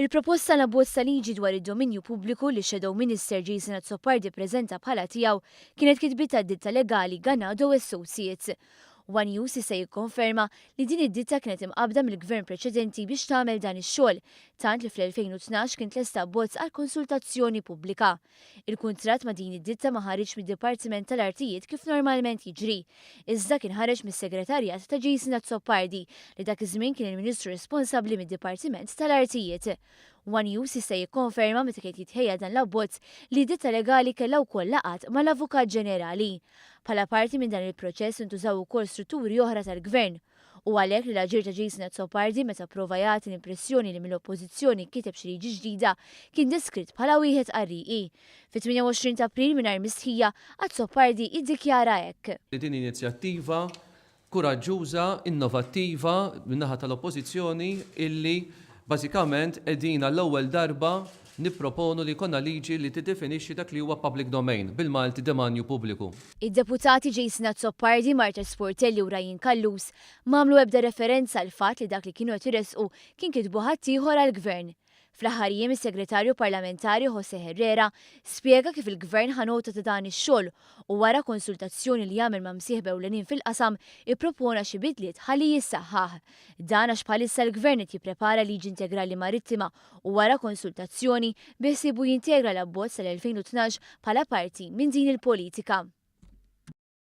Il-proposta l-abbozz ta' liġi dwar id-dominju pubbliku li Shadow Minister Jason Azzopardi ppreżenta bħala tiegħu kienet kitbitha d-ditta legali Ganado Associates. One News jista' jikkonferma li din id-ditta kienet imqabbda mill-Gvern preċedenti biex tagħmel dan ix-xogħol, tant li fl-2012 kien tlesta abbozz għal konsultazzjoni pubblika. Il-kuntratt ma' din id-ditta ma ħariġx mid-Dipartiment tal-Artijiet kif normalment jiġri, iżda kien ħareġ mis-Segretarjat ta' Jason Azzopardi li dak iż-żmien kien il-Ministru responsabbli mid-Dipartiment tal-Artijiet. One News jista' jikkonferma meta kien qed jitħejja dan l-abbozz li d-ditta legali kellha wkoll laqgħat mal-Avukat Ġenerali. Bħala parti minn dan il-proċess intużaw ukoll strutturi oħra tal-Gvern. Hu għalhekk li l-aġir ta' Jason Azzopardi meta pprova jagħti l-impressjoni li mill-Oppożizzjoni kiteb xi liġi ġdida kien deskritt bħala wieħed qarrieqi. Fit-28 ta' April mingħajr mistħija, Azzopardi iddikjara hekk. Li din inizjattiva kuraġġuża, innovattiva min-naħa tal-Oppożizzjoni illi bażikament qegħdin għall-ewwel darba nipproponu li jkollna liġi li tiddefinixxi dak li huwa public domain, bil-Malti demanju pubbliku. Id-Deputati Jason Azzopardi, Marta Sportelli u Ryan Callus m'għamlu ebda referenza għall-fatt li dak li kienu qed iressqu kien kitbu ħaddieħor għall-Gvern. Fl-aħħar jiem is-Segretarju Parlamentari José Herrera spjega kif il-Gvern ħa nota ta' dan ix-xogħol u wara konsultazzjoni li għamel ma' msieħba ewlenin fil-qasam ippropona xi bidliet ħalli jissaħħaħ. Dan għax bħalissa l-Gvern qed jipprepara liġi integrali marittima u wara konsultazzjoni beħsiebu jintegra l-abbozz tal-2012 bħala parti minn din il-politika.